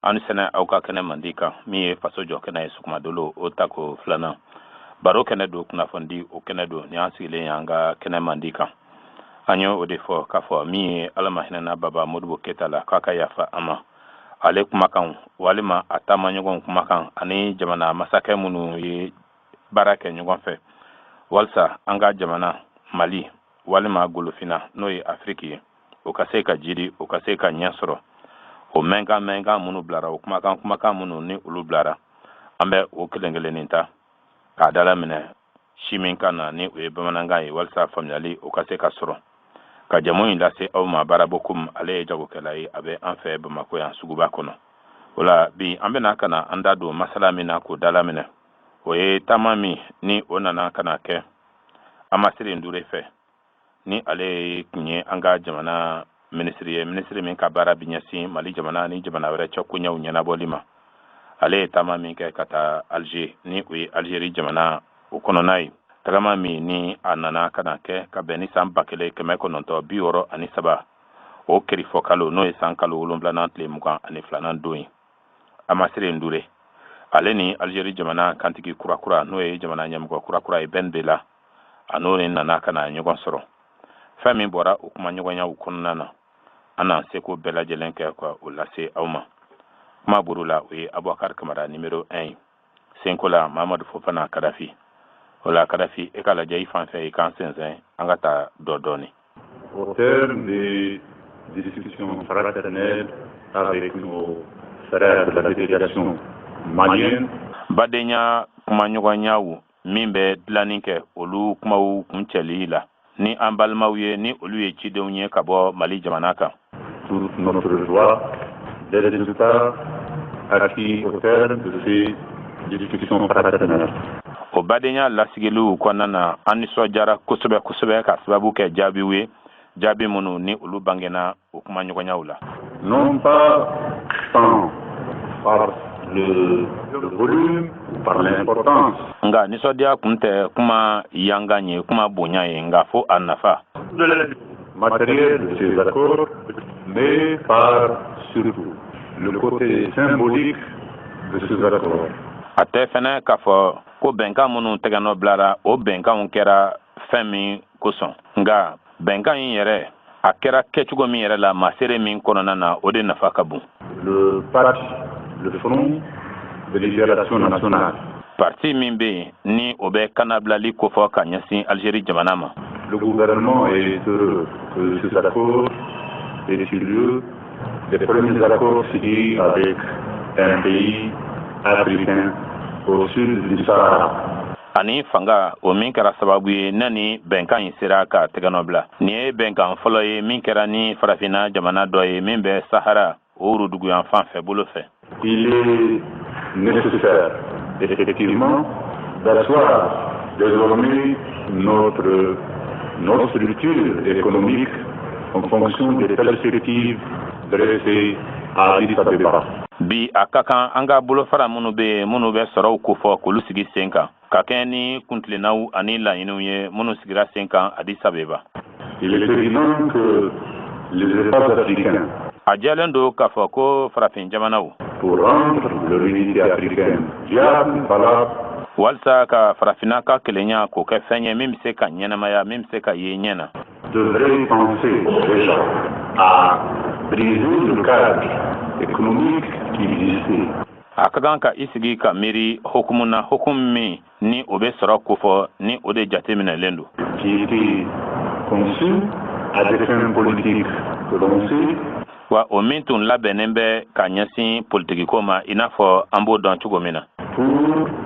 Aw ni sɛnɛ aw ka kɛnɛ mandi kan, min ye faso jɔ kɛnɛ ye, sugumadolo o tako filanan baro kɛnɛ don, kunnafonidi o kɛnɛ don. Ni an sigilen y'an ka kɛnɛ mandi kan, an ye o de fɔ k'a fɔ min ye Ala ma hinɛna Baba Modibo Keyita la, k'a ka yafa an ma. Ale kumakan walima a taamaɲɔgɔnw kumakan ani jamana masakɛ minnu ye baara kɛ ɲɔgɔn fɛ walisa an ka jamana Mali walima Golofina, n'o ye Afiriki ye, o ka se ka jidi, o ka se ka ɲɛ sɔrɔ, o mɛnkan mɛnkan minnu bilara, o kumakan kumakan minnu ni olu bilara, an bɛ o kelen kelennin ta k'a dalaminɛ si min kan na, ni o ye bamanankan ye, walisa faamuyali o ka se ka sɔrɔ. Ka jamu in lase aw ma, Baarabokum, ale ye jagokɛla ye, a bɛ an fɛ Bamakɔ yan suguba kɔnɔ. O la bi, an bɛna ka na an da don masala min na k'o dalaminɛ, o ye taama min ni o nana ka na kɛ Amasire Ndure fɛ, ni ale tun ye an ka jamana minisiri ye, minisiri min ka baara bɛ ɲɛsin Mali jamana ni jamana wɛrɛ cɛ koɲɛw ɲɛnabɔli ma. Ale ye taama min kɛ ka taa Alger, ni o ye Algérie jamana o kɔnɔna ye, tagama min ni a nana ka na kɛ ka bɛn ni san 1963 o kerifɔ kalo, n'o ye san kalo wolonfilanan tile 22nan don ye. Amasire Ndure, ale ni Algérie jamana kantigi kurakura, n'o ye jamana ɲɛmɔgɔ kurakura ye, Ben Bella, a n'o de nana ka na ɲɔgɔn sɔrɔ. Fɛn min bɔra o kumaɲɔgɔnyaw kɔnɔna na, an n'an seko bɛɛ lajɛlen kɛ ka o lase aw ma. Kuma buru la, o ye Abubakar Kamara numéro 1 ye, senko la Mamadu Fofana Kadafi. O la Kadafi, e ka lajɛ i fan fɛ, i k'an sɛnsɛn, an ka taa dɔ dɔɔni. Au terme des discussions fraternelles avec nos frères de la délégation malienne, Badenya kumaɲɔgɔnyaw min bɛ dilanni kɛ, olu kumaw kuncɛli la ni an balimaw ye, ni olu ye cidenw ye ka bɔ Mali jamana kan, toute notre joie des résultats acquis au terme de ces discussions fraternelles. O badenya lasigiliw kɔnɔna na, an nisɔndiyara kosɛbɛ kosɛbɛ ka sababu kɛ jaabiw ye, jaabi minnu ni olu bangena o kumaɲɔgɔnyaw la. Non pas tant par le volume ou par l'importance Nka nisɔndiya kun tɛ kuma yangan ye, kuma bonya ye, nka fo a nafa de la matériel de ces accords, mais par surtout le côté symbolique de ces accords. A tɛ fɛnɛ k'a fɔ ko bɛnkan minnu tɛgɛnɔ bilara, o bɛnkanw kɛra fɛn min kosɔn, nka bɛnkan in yɛrɛ, a kɛra kɛcogo min yɛrɛ la, masere min kɔnɔna na, o de nafa ka bon. Le parti, le Front de libération nationale, Parti min bɛ yen ni o bɛ kanabilali kofɔ ka ɲɛsin Algérie jamana ma, Le gouvernement est heureux que ces accords aient eu lieu, les premiers accords signés avec un pays africain au sud du Sahara. Ani fanga o min kɛra sababu ye ne ni bɛnkan in sera ka tɛgɛnɔ bila. Nin ye bɛnkan fɔlɔ ye min kɛra ni farafinna jamana dɔ ye min bɛ Sahara o woroduguyan fan fɛ bolo fɛ. Il est nécessaire, effectivement, d'asseoir désormais notre structure économique en fonction des perspectives dressées à Addis Abeba. Bi, a ka kan an ka bolofara minnu bɛ yen, minnu bɛ sɔrɔw kofɔ, k'olu sigi sen kan ka kɛ ni kuntilennaw ani laɲiniw ye minnu sigira sen kan Addis Abeba. Il est évident que les États africains, A jɛlen don k'a fɔ ko farafin jamanaw, pour rendre leur unité africaine viable, valable, walisa ka farafinna ka kelenya k'o kɛ fɛn ye min bɛ se ka ɲɛnamaya, min bɛ se ka ye ɲɛ na, devraient penser déjà à briser le cadre économique qui existait a ka kan ka i sigi ka miiri hukumu na, hukumu min ni o bɛ sɔrɔ kofɔ, ni o de jateminɛlen don, qui était conçu à des fins politiques que l'on sait, wa o min tun labɛnnen bɛ ka ɲɛsin politikiko ma, i n'a fɔ an b'o dɔn cogo min na, pour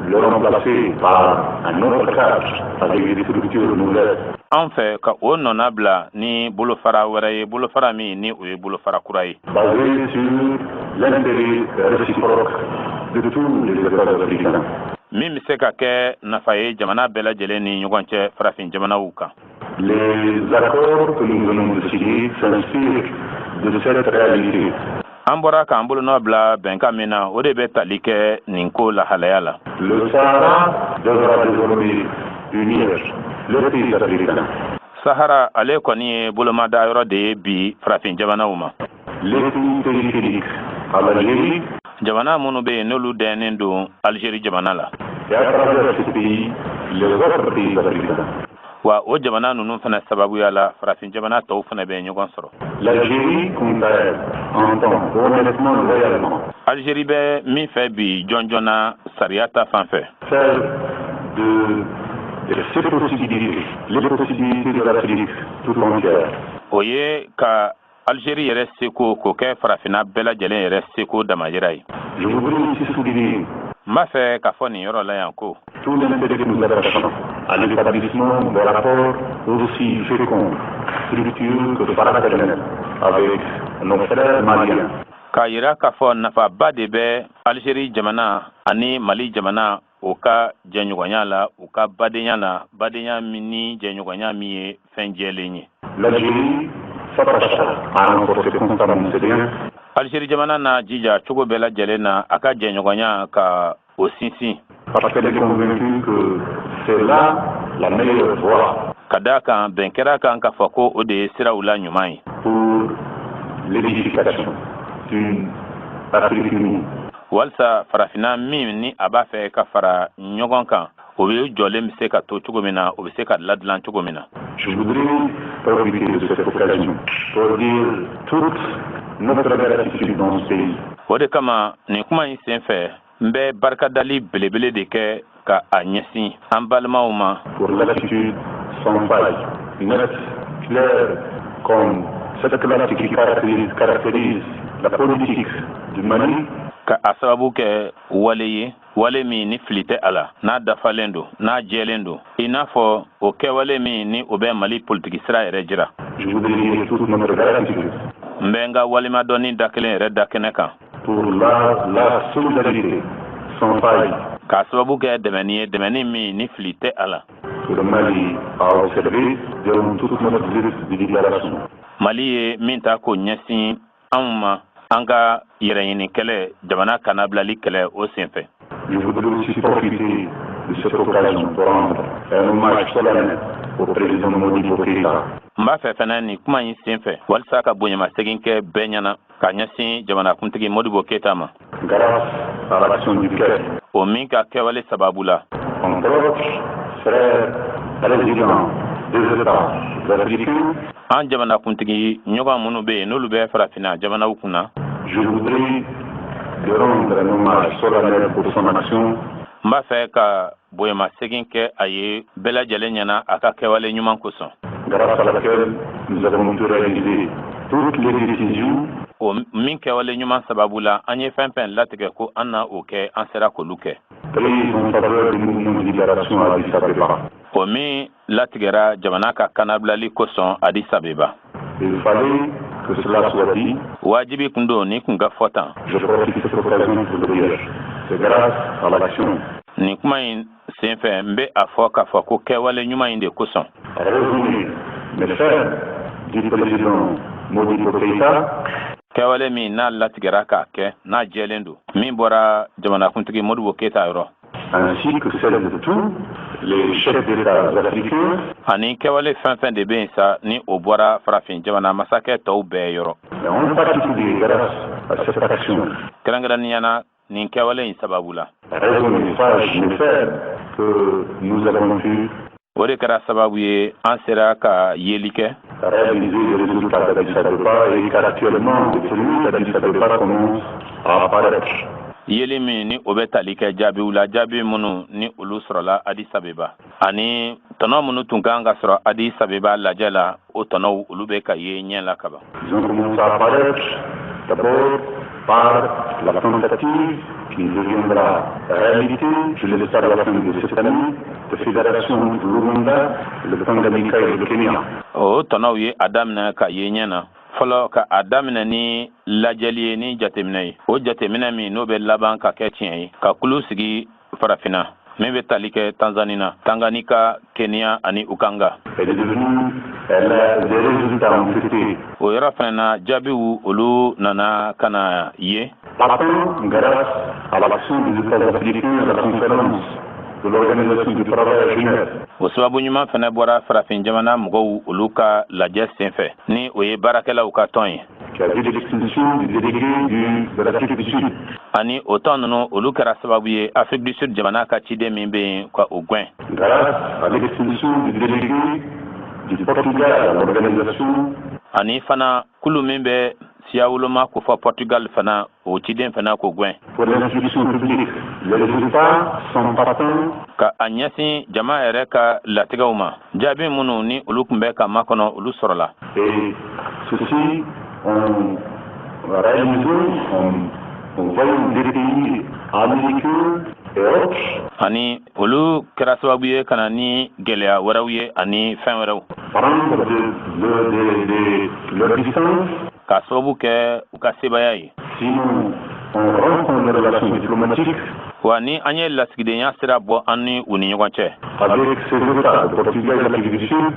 le remplacer par un autre cadre avec des structures nouvelles. An fɛ ka o nɔna bila ni bolofara wɛrɛ ye, bolofara min ni o ye bolofara kura ye, basé sur l'intérêt réciproque de tous les États africains. min bɛ se ka kɛ nafa ye jamana bɛɛ lajɛlen ni ɲɔgɔn cɛ farafin jamanaw kan. Les accords que nous venons de signer s'inspirent de cette réalité. An bɔra k'an bolonɔ bila bɛnkan min na, o de bɛ tali kɛ nin ko lahalaya la. Le Sahara devra désormais unir les pays africains. Sahara, ale kɔni ye bolomada yɔrɔ de ye bi farafin jamanaw ma. Les pays périphériques à l'Algérie, Jamana minnu bɛ yen, n'olu dɛnnen don Algérie jamana la. Et à travers ces pays, les autres pays africains. Wa o jamana ninnu fana sababuya la, farafin jamana tɔw fana bɛ ɲɔgɔn sɔrɔ. L'Algérie, quant à elle, entend honnêtement, loyalement Algérie bɛ min fɛ bi jɔn na, sariya ta fan fɛ, faire de ses possibilités les possibilités de l'Afrique tout entière. O ye ka Algérie yɛrɛ seko k'o kɛ farafinna bɛɛ lajɛlen yɛrɛ seko damayira ye. Je voudrais ici souligner N b'a fɛ k'a fɔ nin yɔrɔ la yan ko tout l'intérêt que nous attachons à l'établissement de rapports aussi féconds, fructueux que fraternels avec nos frères maliens. K'a yira k'a fɔ nafaba de bɛ Algérie jamana ani Mali jamana o ka jɛɲɔgɔnya la, u ka badenya la, badenya min ni jɛɲɔgɔnya min ye fɛn jɛlen ye. L'Algérie s'attachera à renforcer constamment ses liens Algérie jamana n'a jija cogo bɛɛ lajɛlen na a ka jɛɲɔgɔnya ka o sinsin, parce qu'elle est convaincue que c'est là la meilleure voie ka d'a kan bɛn kɛra kan k'a fɔ ko o de ye siraw la ɲuman ye pour l'édification d'une Afrique unie. Walisa farafinna min ni a b'a fɛ ka fara ɲɔgɔn kan, o bɛ jɔlen bɛ se ka to cogo min na, o bɛ se ka ladilan cogo min na. Je voudrais profiter de cette occasion pour dire toute notre gratitude dans ce pays. O de kama, nin kuma in sen fɛ, n bɛ barikadali belebele de kɛ ka a ɲɛsin an balimaw ma pour l'attitude sans faille, nette, claire, comme cette clarté qui caractérise la politique du Mali. Ka a sababu kɛ wale ye, wale min ni fili tɛ a la, n'a dafalen don, n'a jɛlen don, i n'a fɔ o kɛwale min ni o bɛ Mali politiki sira yɛrɛ jira. Je voudrais dire toute notre gratitude N bɛ n ka walemadɔnni da kelen yɛrɛ da kɛnɛ kan pour la solidarité sans faille k'a sababu kɛ dɛmɛni ye, dɛmɛni min ni fili tɛ a la que le Mali a observé durant toute notre lutte de libération. Mali ye min ta k'o ɲɛsin anw ma, an ka yɛrɛɲini kɛlɛ, jamana kanabilali kɛlɛ, o senfɛ. Je voudrais aussi profiter de cette occasion pour rendre un hommage solennel au président Modibo Keïta. N b'a fɛ fɛnɛ nin kuma in sen fɛ walisa ka bonyamasegin kɛ bɛɛ ɲɛna ka ɲɛsin jamanakuntigi Modibo Keyita ma, Grâce à l'action duquel, o min ka kɛwale sababu la, entre autres frères présidents des États africains, an jamanakuntigi ɲɔgɔn minnu bɛ yen, n'olu bɛ farafinna jamanaw kunna, je voudrais lui rendre un hommage solennel pour son action n b'a fɛ ka bonyamasegin kɛ a ye bɛɛ lajɛlen ɲɛna a ka kɛwale ɲuman kosɔn, grâce à laquelle nous avons pu réaliser toutes les décisions o min kɛwale ɲuman sababu la, an ye fɛn fɛn latigɛ ko an na o kɛ, an sera k'olu kɛ, prises en faveur du mouvement de libération à Addis Abeba. O min latigɛra jamana ka kanabilali kosɔn Addis Abeba. Il fallait que cela soit dit. Wajibi kun don ni kun ka fɔ tan. Je profite de cette occasion pour le dire. C'est grâce à l'action Nin kuma in sen fɛ, n bɛ a fɔ k'a fɔ ko kɛwale ɲuman in de kosɔn, raisonnée mais ferme du président Modibo Keïta kɛwale min n'a latigɛra k'a kɛ, n'a jɛlen don, min bɔra jamanakuntigi Modibo Keyita yɔrɔ, ainsi que celle de tous les chefs d'État africains, ani kɛwale fɛn fɛn de bɛ yen sa, ni o bɔra farafin jamana masakɛ tɔw bɛɛ yɔrɔ, et en particulier grâce à cette action kɛrɛnkɛrɛnnenya na nin kɛwale in sababu la, raisonnée, sage mais ferme que nous avons pu o de kɛra sababu ye an sera ka yeli kɛ réaliser les résultats d'Addis Abeba et qu'actuellement les fruits d'Addis Abeba commencent à apparaître. Yeli min ni o bɛ tali kɛ jaabiw la, jaabi minnu ni olu sɔrɔla Addis Abeba, ani tɔnɔ minnu tun kan ka sɔrɔ Addis Abeba lajɛ la, o tɔnɔw olu bɛ ka ye ɲɛ la kaban. Ils ont commencé à apparaître d'abord par la tentative qui deviendra réalité, je l'espère à la fin de cette année, de fédération entre l'Ouganda, le Tanganyika et le Kenya. O tɔnɔw ye a daminɛ ka ye ɲɛ na fɔlɔ, ka a daminɛ ni lajɛli ye, ni jateminɛ ye, o jateminɛ min n'o bɛ laban ka kɛ tiɲɛ ye, ka kulu sigi farafinna min bɛ tali kɛ Tanzanie na, Tanganyika, Kenya ani Uganda. Elle est devenue, elle a des résultats ont été O yɔrɔ fana na, jaabiw olu nana ka na ye atteints grâce à l'action des États africains à la conférence de l'Organisation du travail à Genève. O sababu ɲuman fana bɔra farafin jamana mɔgɔw olu ka lajɛ sen fɛ, ni o ye baarakɛlaw ka tɔn ye. qui a vu l'expulsion du délégué de l'Afrique du Sud. Ani o tɔn ninnu, olu kɛra sababu ye Afrique du Sud jamana ka ciden min bɛ yen, ka o gɛn. Grâce à l'expulsion du délégué du Portugal à l'organisation Ani fana, kulu min bɛ siya woloma ko fɔ Portugal fana, o ciden fana k'o gɛn. Pour l'instruction publique, les résultats sont patents. Ka a ɲɛsin jama yɛrɛ ka latigɛw ma, jaabi minnu ni olu tun bɛ ka makɔnɔ, olu sɔrɔla. Et ceci ont réalisé en voyant des pays américains et autres Ani olu kɛra sababu ye ka na ni gɛlɛya wɛrɛw ye ani fɛn wɛrɛw prendre leur distance. Ka sababu kɛ u ka sebaya ye. Sinon, on rompt les relations diplomatiques Wa ni an ye lasigidenya sira bɔ an ni u ni ɲɔgɔn cɛ avec ces États, le Portugal et l'Afrique du Sud,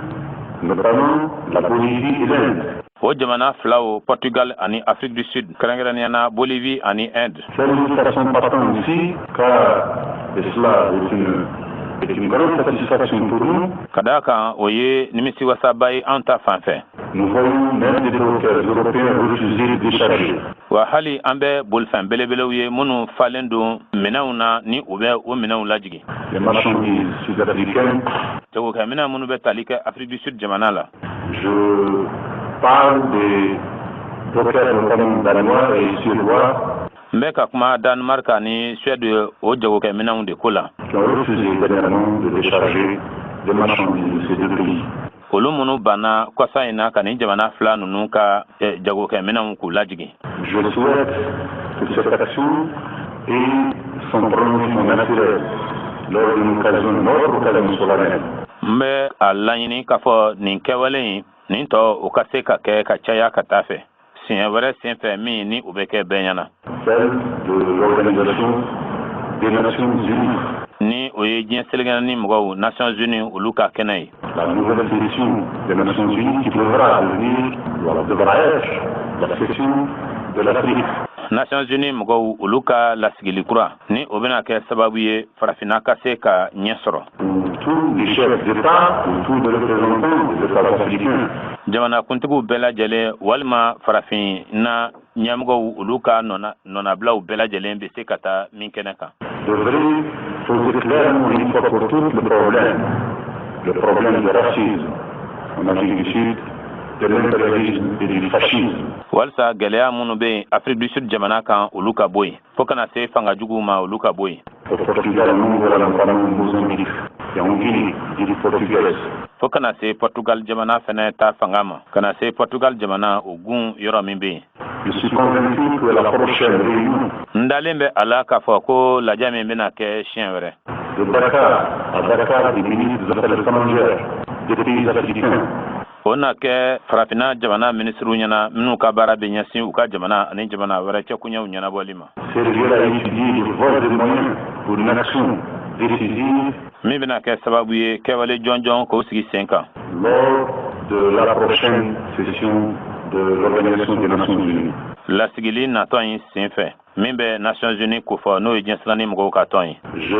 notamment la Bolivie et l'Inde. O jamana filaw, Portugal ani Afrique du Sud, kɛrɛnkɛrɛnnenya na Bolivie ani Inde. Ces résultats sont patents aussi, car, et cela est une grande satisfaction pour nous, Ka daa kan, o ye nimisiwasaba ye an ta fan fɛ, nous voyons même des dockers européens refuser de décharger. Wa hali an bɛ bolifɛn belebelew ye minnu falen don minɛnw na, ni u bɛ o minɛnw lajigin les marchandises sud-africaines. Jagokɛminɛn minnu bɛ tali kɛ Afrique du Sud jamana la. Je parle des dockers notamment danois et suédois N bɛ ka kuma Danemark ani Suède, o jagokɛminɛnw de ko la, qui ont refusé dernièrement de décharger des marchandises de ces deux pays. Olu minnu banna kɔsa in na ka nin jamana fila ninnu ka jagokɛminɛnw k'u lajigin. Je souhaite que cette action ait son prolongement naturel lors d'une occasion, une autre occasion solennelle. N bɛ a laɲini k'a fɔ nin kɛwale in nin tɔ, o ka se ka kɛ ka caya ka taa fɛ siɲɛ wɛrɛ sen fɛ min ni o bɛ kɛ bɛɛ ɲɛna, Celle de l'Organisation des Nations Unies. Ni o ye diɲɛ selekɛnɛ mɔgɔw, Nations Unies, olu ka kɛnɛ ye. La nouvelle session des Nations Unies qui devra devenir, voilà, devra être la session de l'Afrique. Nations Unies mɔgɔw, olu ka lasigili kura ni o bɛna kɛ sababu ye farafinna ka se ka ɲɛ sɔrɔ, Où tous les chefs d'État, ou tous les représentants des États africains Jamanakuntigiw bɛɛ lajɛlen walima farafinna ɲɛmɔgɔw, olu ka nɔnabilaw bɛɛ lajɛlen bɛ se ka taa min kɛnɛ kan, devraient poser clairement une fois pour toutes le problème du racisme en Afrique du Sud, de l'impérialisme et du fascisme. Walisa gɛlɛya minnu bɛ yen Afrique du Sud jamana kan, olu ka bɔ yen, fo kana se fanga juguw ma, olu ka bɔ yen. Au Portugal, en Angola, notamment au Mozambique et en Guinée, dite portugaise. Fo kana se Portugal jamana fɛnɛ ta fanga ma, ka na se Portugal jamana o gun yɔrɔ min bɛ yen. Je suis convaincu que la prochaine réunion N dalen bɛ a la k'a fɔ ko lajɛ min bɛna kɛ siɲɛ wɛrɛ de Dakar, à Dakar, des ministres des Affaires étrangères des pays africains o na kɛ farafinna jamana minisiriw ɲɛna minnu ka baara bɛ ɲɛsin u ka jamana ani jamana wɛrɛ cɛkuɲɛw ɲɛnabɔli ma, servira à étudier les voies et moyens pour une action décisive min bɛna kɛ sababu ye kɛwale jɔnjɔn k'o sigi sen kan lors de la prochaine session de l'Organisation des Nations Unies. Lasigili natɔ in sen fɛ min bɛ Nations Unies kofɔ, n'o ye diɲɛsilani mɔgɔw ka tɔn ye. Je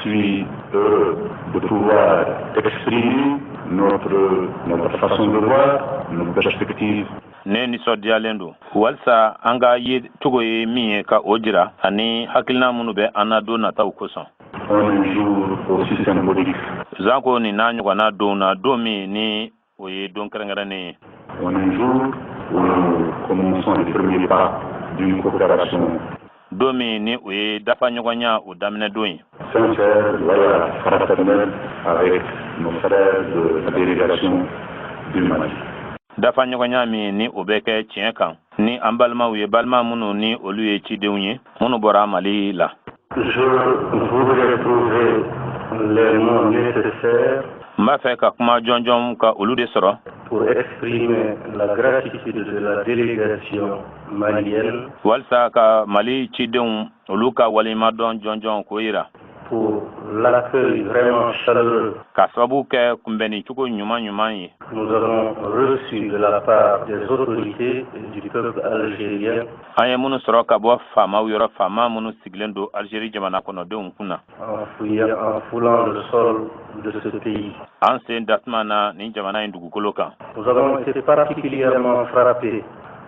suis heureux de pouvoir exprimer notre façon de voir, nos perspectives Ne nisɔndiyalen don walisa an ka ye cogo ye min ye ka o jira, ani hakilina minnu bɛ an na don nataw kosɔn, en un jour aussi symbolique, zanko nin n'a ɲɔgɔnna don na, don min ni o ye don kɛrɛnkɛrɛnnen ye, en un jour où nous commençons les premiers pas d'une coopération don min ni o ye dafa ɲɔgɔnya o daminɛ don ye sincère, loyale, fraternelle avec nos frères de la délégation du Mali. Dafa ɲɔgɔnya min ni o bɛ kɛ tiɲɛ kan ni an balimaw ye, balima minnu ni olu ye cidenw ye minnu bɔra Mali la. Je voudrais trouver les mots nécessaires N b'a fɛ ka kuma jɔnjɔn ka olu de sɔrɔ pour exprimer la gratitude de la délégation malienne walisa ka Mali cidenw, olu ka waleɲumadɔn jɔnjɔn k'o yira pour l'accueil vraiment chaleureux ka sababu kɛ kunbɛnni cogo ɲuman ɲuman ye que nous avons reçu de la part des autorités et du peuple algérien an ye minnu sɔrɔ ka bɔ faamaw yɔrɔ, faama minnu sigilen don Algérie jamana kɔnɔdenw kunna en foulant le sol de ce pays. An sen datuma na nin jamana in dugukolo kan. Nous avons été particulièrement frappés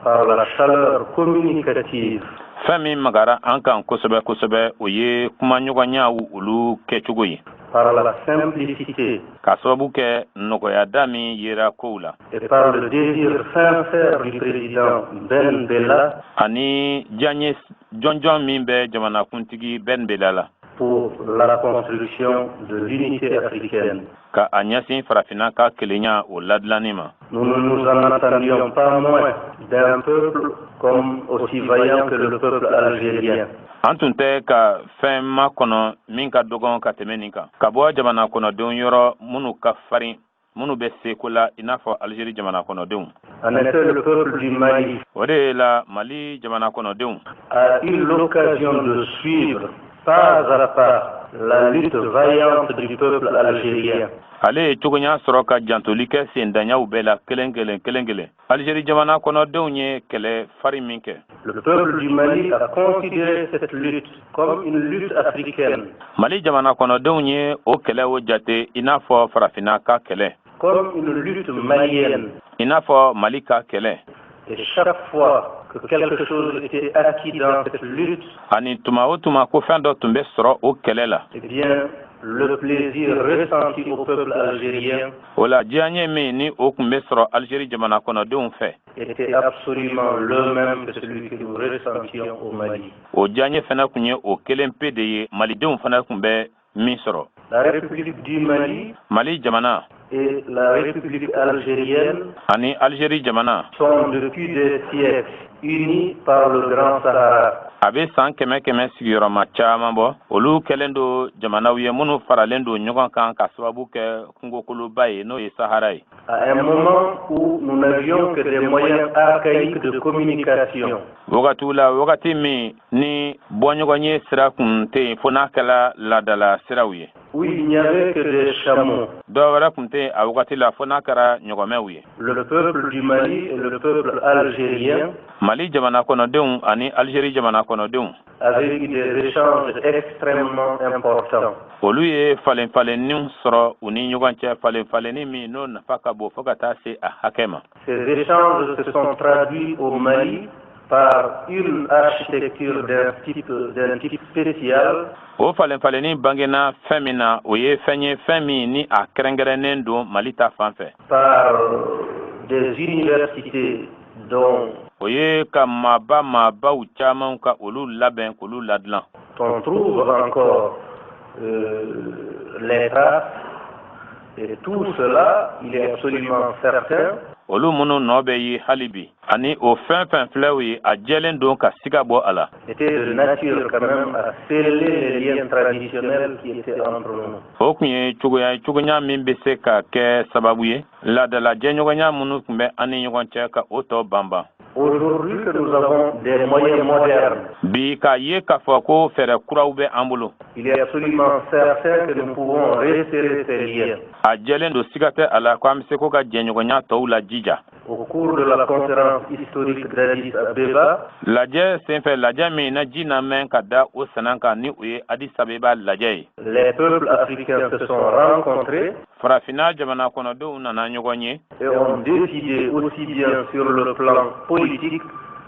par la chaleur communicative. Fɛn min magara an kan kosɛbɛ kosɛbɛ, o ye kumaɲɔgɔnyaw olu kɛcogo ye. Par la simplicité. K'a sababu kɛ nɔgɔyada min yera kow la. Et par le désir sincère du président Ben Bella. Ani diyaɲɛ jɔnjɔn min bɛ jamanakuntigi Ben Bella la. Pour la construction de l'unité africaine. Ka a ɲɛsin Farafinna ka kelenya o ladilanni ma. Nous ne nous en attendions pas moins d'un peuple comme aussi vaillant que le peuple algérien. An tun tɛ ka fɛn makɔnɔ min ka dɔgɔn ka tɛmɛ nin kan ka bɔ jamana kɔnɔdenw yɔrɔ minnu ka farin, minnu bɛ seko la i n'a fɔ Alizeri jamana kɔnɔdenw. En effet, le peuple du Mali O de la, Mali jamana kɔnɔdenw a eu l'occasion de suivre pas à pas la lutte vaillante du peuple algérien. Ale ye cogoya sɔrɔ ka jantoli kɛ sendaɲaw bɛɛ la kelen kelen kelen kelen, Alizeri jamana kɔnɔdenw ye kɛlɛ farin min kɛ. Le peuple du Mali a considéré cette lutte comme une lutte africaine. Mali jamana kɔnɔdenw ye o kɛlɛ o jate i n'a fɔ Farafinna ka kɛlɛ. Comme une lutte malienne. I n'a fɔ Mali ka kɛlɛ. Et chaque fois que quelque chose était acquis dans cette lutte, Ani tuma o tuma ko fɛn dɔ tun bɛ sɔrɔ o kɛlɛ la, eh bien, le plaisir ressenti au peuple algérien o la, diyaɲɛ min ni o tun bɛ sɔrɔ Alizeri jamana kɔnɔdenw fɛ, était absolument le même que celui que nous ressentions au Mali. o diyaɲɛ fana tun ye o kelen pe de ye malidenw fana tun bɛ min sɔrɔ. La République du Mali Mali jamana et la République algérienne ani Alizeri jamana sont depuis des siècles unis par le Grand Sahara. A bɛ san kɛmɛ kɛmɛ sigiyɔrɔma caman bɔ, olu kɛlen don jamanaw ye minnu faralen don ɲɔgɔn kan ka sababu kɛ kungokoloba ye, n'o ye Sahara ye. À un moment où nous n'avions que des moyens archaïques de communication, Wagatiw la, wagati min ni bɔɲɔgɔn ye sira kun tɛ yen fo n'a kɛra laadala siraw ye, où il n'y avait que des chameaux, dɔw wɛrɛ kun tɛ yen a wagati la fo n'a kɛra ɲɔgɔmɛw ye, le peuple du Mali et le peuple algérien Mali jamana kɔnɔdenw ani Alizeri jamana kɔnɔdenw avaient eu des échanges extrêmement importants. olu ye falen falenniw sɔrɔ u ni ɲɔgɔn cɛ, falen falenni min n'o nafa ka bon fo ka taa se a hakɛ ma. Ces échanges se sont traduits au Mali par une architecture d'un type spécial O falen falenni bangena fɛn min na, o ye fɛn ye, fɛn min ni a kɛrɛnkɛrɛnnen don Mali ta fan fɛ, par des universités dont o ye ka maaba maabaw caman ka olu labɛn k'olu ladilan, on trouve encore les traces. Et tout cela, il est absolument certain, olu minnu nɔ bɛ ye hali bi. Ani o fɛn fɛn filɛw ye, a jɛlen don ka siga bɔ a la, était de nature quand même à sceller les liens traditionnels qui étaient entre nous. o tun ye cogoya ye, cogoya min bɛ se ka kɛ sababu ye laadala jɛɲɔgɔnya minnu tun bɛ an ni ɲɔgɔn cɛ, ka o tɔ banban. Aujourd'hui que nous avons des moyens modernes, Bi k'a ye k'a fɔ ko fɛɛrɛ kuraw bɛ an bolo, il est absolument certain que nous pouvons resserrer ces liens. a jɛlen don, siga tɛ a la ko an bɛ se ko ka jɛɲɔgɔnya tɔw la jija. Au cours de la conférence historique d'Addis Abeba, Lajɛ senfɛ, lajɛ min na ji na mɛn ka da o sɛnɛ kan, ni o ye Addis Abeba lajɛ ye, les peuples africains se sont rencontrés Farafinna jamana kɔnɔdenw nana ɲɔgɔn ye et ont décidé aussi bien sur le plan politique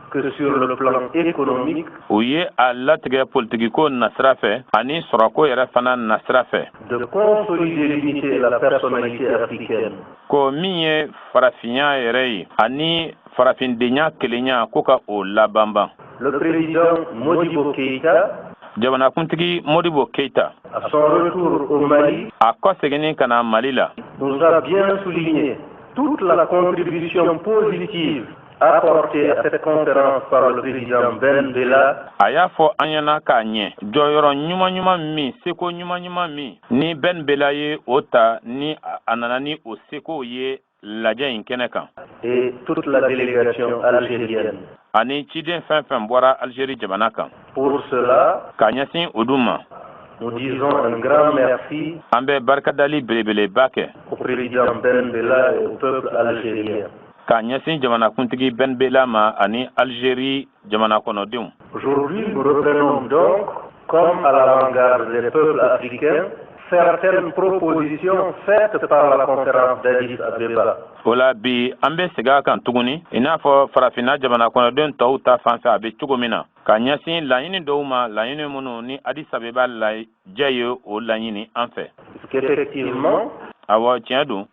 que sur le plan économique U ye a latigɛ politikiko nasira fɛ ani sɔrɔko yɛrɛ fana nasira fɛ de consolider l'unité et la personnalité africaine. ko min ye farafinya yɛrɛ ye ani farafindenya kelenya, ko ka o labanban. Le président Modibo Keïta, Jamanakuntigi Modibo Keita, à son retour au Mali, a kɔseginni ka na Mali la, nous a bien souligné toute la contribution positive apportée à cette conférence par le président Ben Bella A y'a fɔ an ɲɛna k'a ɲɛ jɔyɔrɔ ɲuman ɲuman min, seko ɲuman ɲuman min ni Ben Bella ye o ta, ni a nana ni o seko ye lajɛ in kɛnɛ kan, et toute la délégation algérienne. ani ciden fɛn fɛn bɔra Algérie jamana kan. Pour cela, K'a ɲɛsin olu ma, nous disons un grand merci an bɛ barikadali belebeleba kɛ au président Ben Bella et au peuple algérien. k'a ɲɛsin jamanakuntigi Ben Bella ma ani Algérie jamana kɔnɔdenw. Aujourd'hui, nous reprenons donc, comme à l'avant-garde des peuples africains, certaines propositions faites par la conférence d'Addis Abeba. O la bi, an bɛ segin a kan tuguni, i n'a fɔ farafinna jamana kɔnɔden tɔw ta fan fɛ a bɛ cogo min na, ka ɲɛsin laɲini dɔw ma, laɲini minnu ni Addis Abeba lajɛ ye o laɲini an fɛ. Qu'effectivement, Awɔ, tiɲɛ don,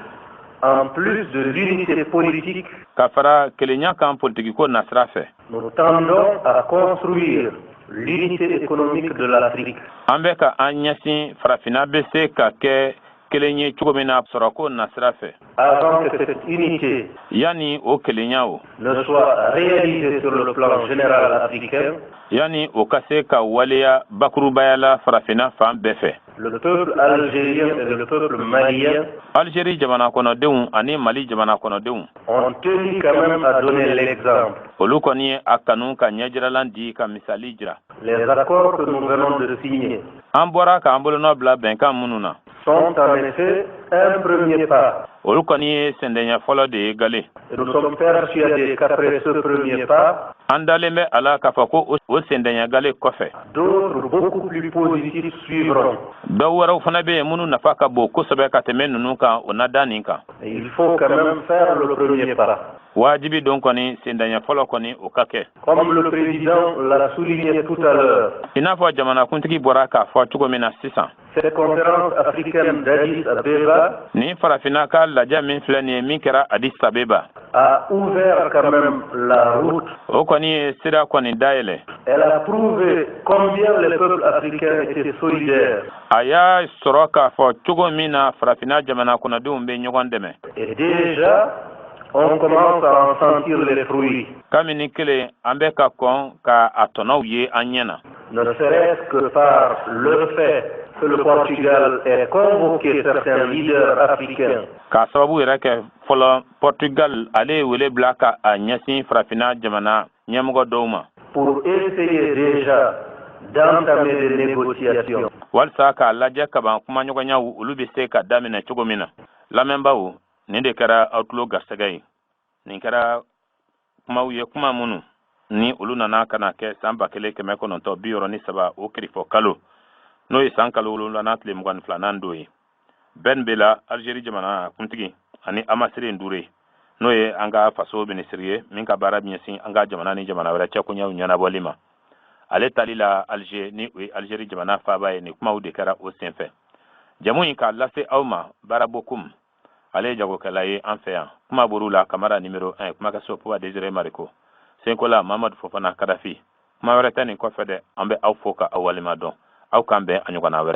en plus de l'unité politique, ka fara kelenya kan politikiko nasira fɛ, nous tendons à construire l'unité économique de l'Afrique. an bɛ ka an ɲɛsin farafinna bɛ se ka kɛ kelen ye cogo min na sɔrɔko nasira fɛ. Avant que cette unité Yanni o kelenya o ne soit réalisée sur le plan général africain, yanni o ka se ka waleya bakurubaya la farafinna fan bɛɛ fɛ, le peuple algérien et le peuple malien Algérie jamana kɔnɔdenw ani Mali jamana kɔnɔdenw ont tenu quand même à donner l'exemple. olu kɔni ye a kanu ka ɲɛjiralan di, ka misali jira. Les accords que nous venons de signer An bɔra k'an bolonɔ bila bɛnkan minnu na, sont en effet un premier pas. olu kɔni ye sendɛɲɛ fɔlɔ de ye gale. Et nous sommes persuadés qu'après ce premier pas, An dalen bɛ a la k'a fɔ ko o sendɛɲɛ gale kɔfɛ, d'autres beaucoup plus positifs suivront. dɔw wɛrɛw fana bɛ yen minnu nafa ka bon kosɛbɛ ka tɛmɛ ninnu kan, o na da nin kan. Et il faut quand même faire le premier pas. Wajibi don kɔni, sendɛɲɛ fɔlɔ kɔni, o ka kɛ. Comme le président l'a souligné tout à l'heure, I n'a fɔ jamanakuntigi bɔra k'a fɔ cogo min na sisan, cette conférence africaine d'Addis Abeba nin farafinna ka lajɛ min filɛ nin ye, min kɛra Addis Abeba, a ouvert quand même la route. o kɔni ye sira kɔni dayɛlɛ. Elle a prouvé combien les peuples africains étaient solidaires. A y'a sɔrɔ k'a fɔ cogo min na farafinna jamana kɔnɔdenw bɛ ɲɔgɔn dɛmɛ. Et déjà, on commence à en sentir les fruits. Kabini kelen, an bɛ ka kɔn ka a tɔnɔw ye an ɲɛ na. Ne serait-ce que par le fait que le Portugal ait convoqué certains leaders africains K'a sababu yɛrɛ kɛ fɔlɔ, Portugal ale ye wele bila ka a ɲɛsin farafinna jamana ɲɛmɔgɔ dɔw ma pour essayer déjà d'entamer des négociations. walisa k'a lajɛ kaban kumaɲɔgɔnyaw olu bɛ se ka daminɛ cogo min na. Lamɛnbaaw, nin de kɛra aw tulo garisɛgɛ ye. Nin kɛra kumaw ye, kuma minnu ni olu nana ka na kɛ san 1963, o kirifɔ kalo, n'o ye san kalo 7nan tile 22nan don ye. Ben Bella, Algérie jamana kuntigi, ani Amasire Ndure, n'o ye an ka faso minisiri ye min ka baara bɛ ɲɛsin an ka jamana ni jamana wɛrɛ cɛkoɲɛw ɲɛnabɔli ma, ale tali la Alger, ni o ye Algérie jamana faaba ye, nin kumaw de kɛra o senfɛ. Jamu in k'a lase aw ma, Baarabokum, ale ye jagokɛla ye an fɛ yan. Kuma bɔr'u la Kamara numéro 1, kumakɛso Puba Désiré Mariko, Senkola Mamadu Fofana Kadafi. Kuma wɛrɛ tɛ nin kɔfɛ dɛ. An bɛ aw fo ka aw walima dɔn. Aw k'an bɛn a ɲɔgɔnna wɛrɛ ma.